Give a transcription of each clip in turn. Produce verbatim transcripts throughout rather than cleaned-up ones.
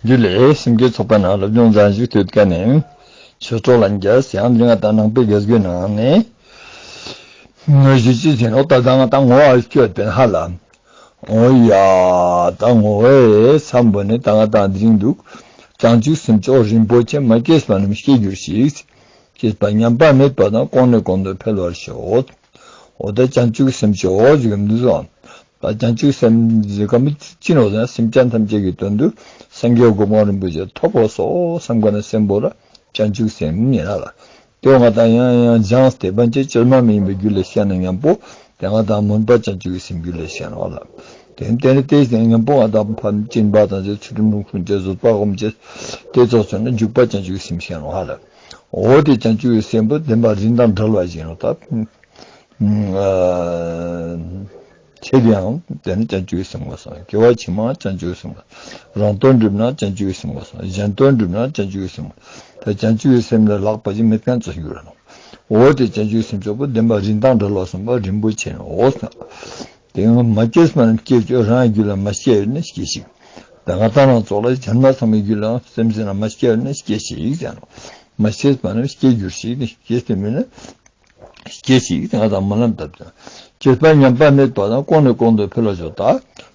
རྒྱུད་ལས་སེམས་བསྐྱེད་ཚོགས་པ་ནང་སློབ་སྦྱོང་མཛད་བཞུགས་དུས་ཀ་ནས་ཆོས་གྲོགས་ལ་རྒྱས་ཡང་འདི་ང་དང་ནང་པའི་དགེ་སྒོའི་ནང་ནས་ངོས་བཞི་ཅི་བྱས་ནོ། ད་ལྟ་ང་དང་ངོ་བོ་སྐྱོད་པའི་ཧ་ལ། འོ་ཡ། ད་ངོ་བོའི་མཚམས་པོ་ནི་ད་ང་དང་འདི་རིང་འདུག་བྱང་ཆུབ་སེམས་མཆོག་རིན་པོ་ཆེ་མ་སྐྱེས་པ་རྣམས་སྐྱེ་གྱུར་ཅིག་སྐྱེས་པ་ཉམས་པ་མེད་པ་དང་གོང་ནས་གོང་དུ་འཕེལ་བར་ཤོག་འོ་ད་བྱང་ཆུབ་སེམས་མཆོག་ཟེར་གྱི་འདུག་ཟེར། ད་བྱང་ཆུབ་སེམས་ཟེར་ག་མི་ཅི་ནོ་ཟེར་ན། སེམས་ཅན་ཐམས་ཅད་ཀྱི་དོན་དུ་སངས་རྒྱས་གོ་འཕང་རིན་པོ་ཆེ་ཐོབ་དགོས་སོ་བསམ་ག་ན་སེམས་པོ་ལ་བྱང་ཆུབ་སེམས་ཡིན་ལ། དེ་ང་དང་ཡང་ཡང་སྦྱངས་ཏེ་བན་ཆེ་བཅོས་མ་མི་ཡིན་པའི་རྒྱུད་ལ་བཤད་ན་མཉམ་པོ་དེ་ང་དང་མུན་པ་བྱང་ཆུབ་ཀྱི་སེམས་རྒྱུད་ལ་བཤད་ནོ་ལ། དེ་དེ་ནི་དེ་ཡང་མཉམ་པོ་ང་དང་ཕམ་སྦྱིན་པ་དང་ཚེ་ཚུལ་ཁྲིམས་ལུགས་སྲུང་བཅས་བཟོད་པ་སྒོམ་བཅས་དེ་ཚོགས་ཚོད་ན་འཇུག་པ་བྱང་ཆུབ་ཀྱི་སེམས་བཤད་ནོ་ལ། འོ་དེ་བྱང་ཆུབ་ཀྱི་སེམས་པོ་བདེན་པ་རིན་དང་བྲལ་བ་ཞིག་ཡིན་ནོ་ད། ཨ། ཆེད་ཡང་དེ་ནི་བྱང་ཆུབ་སེམས་དགོས་སོ། དགེ་བ་ཇི་མ་བྱང་ཆུབ་སེམས་དགོས། རང་དོན་སྒྲུབ་ན་བྱང་ཆུབ་སེམས་དགོས་སོ། གཞན་དོན་སྒྲུབ་ན་བྱང་ཆུབ་སེམས་དགོས། ད་བྱང་ཆུབ་སེམས་ལས་ལྷག་པ་ཞིག་མེད་མཁན་ཙམ་ཡོད་རེད། འོ་དེ་བྱང་ཆུབ་སེམས་མཆོག་པོ་བདེན་པ་རིན་ཐང་བྲལ་བ་གསུངས་པ་རིན་པོ་ཆེ་ནོ། དེ་ཡང་མ་སྐྱེས་པ་རྣམས་སྐྱེ་གྱུར། རང་རྒྱུད་ལ་མ་སྐྱེས་པ་ནི་སྐྱེ་ཞིག་ད་ང་དང་རང་ཚོགས་ལ་ཇན་མ་ཚང་མའི་རྒྱུད་ལ་སེམས་ཅན་ལ་མ་སྐྱེས་པ་ནི་སྐྱེ་ཞིག་ཟེར་ནོ། མ་སྐྱེས་པ་རྣམས་སྐྱེ་གྱུར་ཞིག་ནི་སྐྱེས་ཏེ་མིན་ན། སྐྱེ་ཞིག་ང་དང་སྨོན་ལམ་བཏབ་ཀྱང་། སྐྱེས་པ་ཉམས་པ་མེད་པ་དང་གོང་ནས་གོང་དུ་འཕེལ་བར་ཤོག་ད་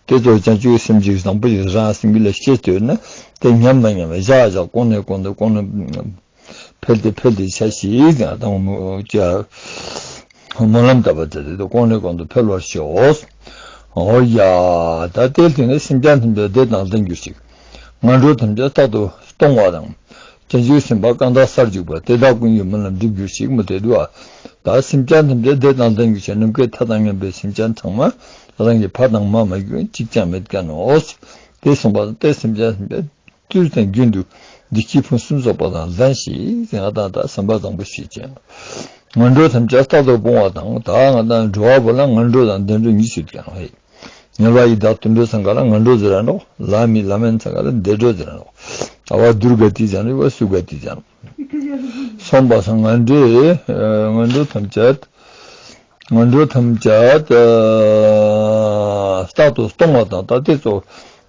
དེ་ཚོ་བྱང་ཆུབ་སེམས་ཅིག་བཟང་པོ་ཞིག་རང་སེམས་རྒྱུད་ལ་སྐྱེས་ཏེ་ཡོད་ན་དེ་ཉམས་མ་ཉམས་བཞག་བཞག་གོང་ནས་གོང་དུ་གོང་ནས་འཕེལ་ཏེ་འཕེལ་ཏེ་ཆ་ཞིག་ང་དང་སྨོན་ལམ་བཏབ་པ་དེ་དེ་གོང་ནས་གོང་དུ་འཕེལ་བར་ཤོག་འོ་ཡ། ད་དེ་ལྟར་ནི་སེམས་ཅན་ཐམས་ཅད་བདེ་དང་ལྡན་གྱུར་ཅིག་ངན་འགྲོ་ཐམས་ཅད་རྟག་ཏུ་སྟོང་བ་དང་། བྱང་ཆུབ་སེམས་དཔའ་གང་དག་སར་འཇུག་པ། དེ་དག་ཀུན་གྱི་སྨོན་ལམ་འགྲུབ་གྱུར་ཅིག་མོ་དེ་འདུག་ཨ། ད་སེམས་ཅན་ཐམས་ཅད་བདེ་དང་ལྡན་གྱུར་ཅིག་ནམ་མཁའི་མཐའ་དང་མཉམ་པའི་སེམས་ཅན་ཚང་མ་རང་གི་ཕ་དང་མ་མ་གྱུར་གཅིག་ཀྱང་མེད་མཁན་ནོ། དེ་གསུངས་པ་དང་དེ་སེམས་ཅན་ཐམས་ཅད་དུས་དང་རྒྱུན་དུ་བདེ་སྐྱིད་ཕུན་སུམ་ཚོགས་པ་དང་ལྡན་ཞིག་ང་དང་ད་བསམ་པ་བཟང་པོ་ཞིག་བྱས། ངན་འགྲོ་ཐམས་ཅད་རྟག་ཏུ་སྤོང་བ་དང་། ད་ང་དང་འགྲོ་བ་པོ་ལ་ངན་འགྲོ་དང་བདེ་འགྲོ་གཉིས་སུ་ཕྱེ་ནོ། ཧེ། དམྱལ་བ་ཡི་དྭགས་དུད་འགྲོ་ཚང་ག་ལ་ངན་འགྲོ་ཟེར་ར་ནོ། ལྷ་མི་ལྷ་མིན་ཚང་ག་ལ་བདེ་འགྲོ་ཟེར་ར་ནོ། ཨ་བ་དུར་ག་ཏི་ཟེར་ནོ། བ་སུ་ག་ཏི་ཟེར་ནོ། སོང་པ་སང་ངན་འགྲོའི་ངན་འགྲོ་ཐམས་ཅད་ངན་འགྲོ་ཐམས་ཅད་རྟག་ཏུ་སྟོང་བ་དང་། ད་དེ་ཚོ་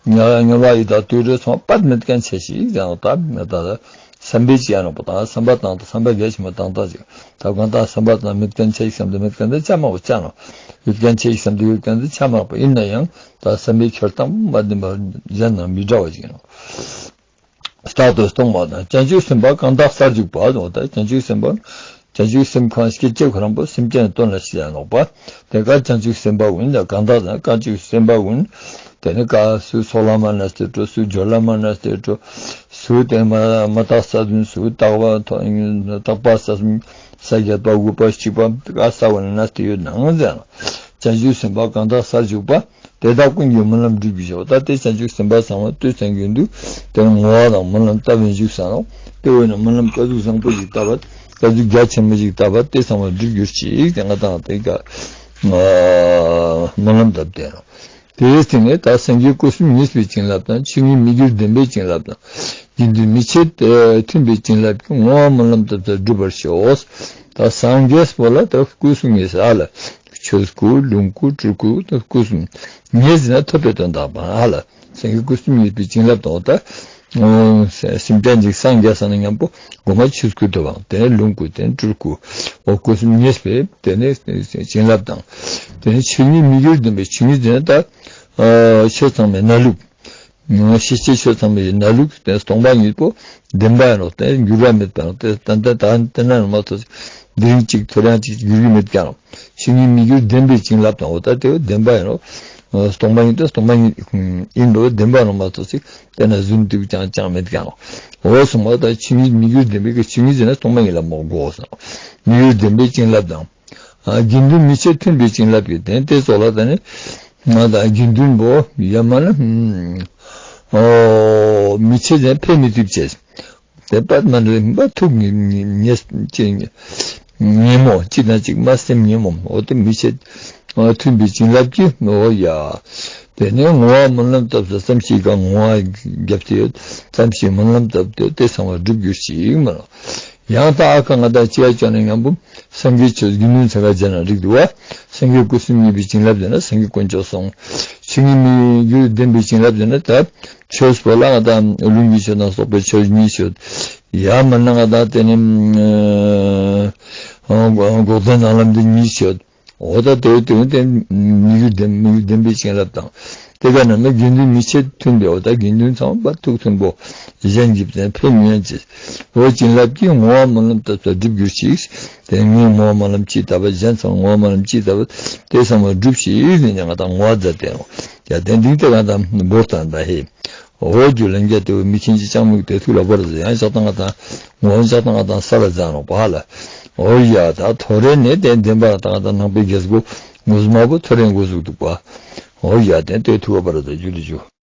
དམྱལ་བ་ཡི་དྭགས་དུད་འགྲོ་ཚང་པར་མེད་མཁན་ཆ་ཞིག་ཡང་ད་ད་བསམ་པའི་ཅི་ཡང་ནོག་པ་དང་། བསམ་པ་དང་བསམ་པ་གལ་ཆེན་པོ་དང་ད་ཅིག་ད་གང་ལྟར་བསམ་པ་དང་མེད་མཁན་ཆ་ཞིག་བསམ་དུ་མེད་མཁན་དེ་ཆ་མང་པོ་ཆ་ནོ། ཡོད་མཁན་ཆ་ཞིག་བསམ་དུ་ཡོད་མཁན་དེ་ཆ་མང་པོ་ཡིན་ན་ཡང་ད་བསམ་པའི་འཁྱེར་སྟངས་མ་བདེན་པ་གཞན་དང་མི་འདྲ་བ་ཞིག་ཡིན་ནོ། རྟག་ཏུ་སྟོང་བ་དང་། བྱང་ཆུབ་སེམས་དཔའ་གང་དག་སར་འཇུག་པ་དང་། ད་བྱང་ཆུབ་སེམས་དཔའ་བྱང་ཆུབ་སེམས་ཁོ་རང་སྐྱེ་མཆེད་ཁོ་རང་པོ་སེམས་ཅན་དོན་ལ་བྱེད་ཡ་ནོག་པ། དེ་ཀ་བྱང་ཆུབ་སེམས་དཔའ་ཀུན་ལ་གང་དག་དང་། བྱང་ཆུབ་སེམས་དཔའ་ཀུན་དེ་ནི་ཀ་སུ་སོགས་ལ་མ་ན་སྟེ་འགྲོ། སུ་སྦྱོར་ལ་མ་ན་སྟེ་འགྲོ། སུ་དེ་མ་མ་དག་ས་བདུན། སུ་དག་པ་དག་པ་ས་གསུམ། ས་བརྒྱད་པ་དགུ་པ་གཅིག་པ་ཀ་ས་བ་ན་སྟེ་ཡོད་ནང་ཟེར་ན། བྱང་ཆུབ་སེམས་དཔའ་གང་དག་སར་འཇུག་པ། དེ་དག་ཀུན་གྱི་སྨོན་ལམ་འགྲུབ་པའི་ཕྱིར། ད་དེ་བྱང་ཆུབ་སེམས་དཔའ་ཚང་མ་དུས་དང་རྒྱུན་དུ་དེར་བསྔོ་བ་དང་སྨོན་ལམ་བཏབ་པའི་འཇུག་ས་ནོ། དེ་འོ་ན་སྨོན་ལམ་ཀ་ཟུག་བཟང་པོ་ཞིག་བཏབ་པ། ཀ་ཟུག་རྒྱ་ཆེན་པོ་ཞིག་བཏབ་པ་དེ་ཚང་མ་འགྲུབ་གྱུར་ཅིག་དེ་ང་དང་དེ་ཀ་སྨོན་ལམ་བཏབ་དེ་ནོ། དེའི་སྟེང་ནས་ད་སངས་རྒྱས་སྐུ་གསུམ་བརྙེས་པའི་བྱིན་རླབས་དང་། ཆོས་ཉིད་མི་འགྱུར་བདེན་པའི་བྱིན་རླབས་དང་། དགེ་འདུན་མི་ཕྱེད་མཐུན་པའི་བྱིན་རླབས་ཀྱིས། བསྔོ་བ་སྨོན་ལམ་བཏབ་ཚད་འགྲུབ་པར་ཤོག་ད་སངས་རྒྱས་པོ་ལ་ད་སྐུ་གསུམ་བརྙེས་ས་ལ། ཆོས་སྐུ། ལོངས་སྐུ། སྤྲུལ་སྐུ། ད་སྐུ་གསུམ་བརྙེས་ཟེར་ན་ཐོབ་པའི་དོན་དག་པ་ཨ་ལ། སངས་རྒྱས་སྐུ་གསུམ་བརྙེས་པའི་བྱིན་རླབས་དང་། ད་སེམས་ཅན་ཅིག་སངས་རྒྱས་ས་ན་མཉམ་པོ་སྒོ་མ་ཆོས་སྐུ་ཐོབ་པ། དེ་ནས་ལོངས་སྐུ། དེ་ནས་སྤྲུལ་སྐུ། འོ་སྐུ་གསུམ་བརྙེས་པའི་དེ་ནས་བྱིན་རླབས་དང་། དེ་ནས་ཆོས་ཉིད་མི་འགྱུར་བདེན་པའི། ཆོས་ཉིད་ཟེར་ན་ད་ཆོས་ཚང་མའི་གནས་ལུགས། ཤེས་བྱའི་ཆོས་ཚང་མའི་གནས་ལུགས་དེ་སྟོང་པ་ཉིད་པོ་བདེན་པ་ཡིན་ནོ། དེ་འགྱུར་བ་མེད་པ་ཡིན་ནོ། དེ་ད་ལྟ་ད་ལྟ་ན་མ་གཏོགས་དེ་རིང་གཅིག་ཐོ་རངས་གཅིག་འགྱུར་གྱི་མེད་ཀྱང་། ཆོས་ཉིད་མི་འགྱུར་བདེན་པའི་བྱིན་རླབས་དང་། འོ་ད་དེ་བདེན་པ་ཡིན་ནོ། སྟོང་པ་ཉིད་དེ་སྟོང་པ་ཉིད་ཡིན་པ་བདེན་པ་ཡིན་ནོ་མ་གཏོགས་དེ་ན་རྫུན་གཏུབ་ཀྱང་ཅང་མེད་ཀྱང་། འོ་གསུངས་པ་ད་ཆོས་ཉིད་མི་འགྱུར་བདེན་པའི་གི་ཆོས་ཉིད་ཟེར་ན་སྟོང་པ་ཉིད་ལ་མོ་གོ་སོང་། མི་འགྱུར་བདེན་པའི་བྱིན་རླབས་དང་། དགེ་འདུན་མི་ཕྱེད་མཐུན་པའི་བྱིན་རླབས་ཀྱིས། དེ་དེ་ཚོ་ལ་ད་ནི་ང་དང་དགེ་འདུན་པོ་ཡ་མ་ན་མི་ཕྱེད་ཕེ་མི་ཐུབ་བྱས། དེ་པད་མ་འདྲ་མ་ཐུག་ཉེ་ཉེ་ཉེ་མོ་གཅིག་དང་གཅིག་མ་སེམས་ཉེ་མོ། འོ་དེ་མི་ཕྱེད་མཐུན་པའི་བྱིན་རླབས་ཀྱིས། འོ་ཡ། དེ་ནས་བསྔོ་བ་སྨོན་ལམ་བཏབ་ས་ཙམ་ཞིག་ག་བསྔོ་བ་བརྒྱབ་སྟེ་ཡོད་ཙམ་ཞིག་སྨོན་ལམ་བཏབ་སྟེ་དེ་ཚང་མ་འགྲུབ་གྱུར་ཅིག་མ་ལ། ཡང་ད་ཨ་ཁ་ང་དང་སྐྱེ་བ་བཅོ་ལྔ་མཉམ་པོ་སངས་རྒྱས་ཆོས་དགེ་འདུན་ཚང་ཁ་རྗེས་ན་རིགས་འདུག་བ། སངས་རྒྱས་སྐུ་གསུམ་བརྙེས་པའི་བྱིན་རླབས་ཟེར་ན་སངས་རྒྱས་དཀོན་མཆོག་གསུམ། ཆོས་དབྱིངས་མི་འགྱུར་བདེན་པའི་བྱིན་རླབས་ཟེར་ན་ད་ཆོས་པོ་ལ་ང་དང་ལུང་གི་ཆོས་དང་སོགས་པའི་ཆོས་ཉིད་ཆོས། ཡང་མིན་ན་ང་དང་དེ་ནི་ཨ་འགོག་བདེན་ནང་ལམ་འདི་ཉིད་ཆོས། འོ་ད་དེ་དེ་དེ་མི་འགྱུར་བདེན་མི་འགྱུར་བདེན་པའི་བྱིན་རླབས་དང་། དེ་ག་ན་ན་དགེ་འདུན་མི་ཕྱེད་མཐུན་པའི་འོ་ད་དགེ་འདུན་ཚང་མ་ཐུགས་མཐུན་པོ་གཞན་གྱིས་བདེན་ཕན་མི་ཡོང་ཅི། འོ་བྱིན་རླབས་ཀྱིས་བསྔོ་བ་སྨོན་ལམ་བཏབ་ས་སྒྲུབ་གྱུར་ཅིག། དེ་ངས་བསྔོ་བ་སྨོན་ལམ་ཅི་བཏབ་པ་གཞན་ཚང་བསྔོ་བ་སྨོན་ལམ་ཅི་བཏབ་པ་དེ་ཚང་མ་སྒྲུབ་ཅིག་ཟེར་ནས་ང་དང་བསྔོ་བ་མཛད་དེ་ཡོང་། ཡ་དེ་འདིང་དེ་ག་དང་འབོར་དང་ད་ཧེ། འོ་རྒྱུ་ལན་རྒྱ་དེ་བས་མི་ཁྱིན་ཅི་ཅང་མིག་དེ་ཐུགས་ལ་བོར་ཟེར་ཡང་ཞག་དང་ང་དང་ངོ་ཞག་དང་ང་དང་ས་ལ་འཛག་ནོག་པ་ཧ་ལ། འོ་ཡ་ད་ཐོ་རེ་ནས་དེ་འདེམས་པ་དང་ང་དང་ནང་པའི་རྒྱལ་སྒོ་ངོས་མ་བུ་ཐོ་རེ་འགོ་ཟུག་འདུག་པ། འོ་ཡ་དེ་དེ་ཐུགས་ལ་བོར་ཟེར་རྒྱུ་ལི་རྒྱུ།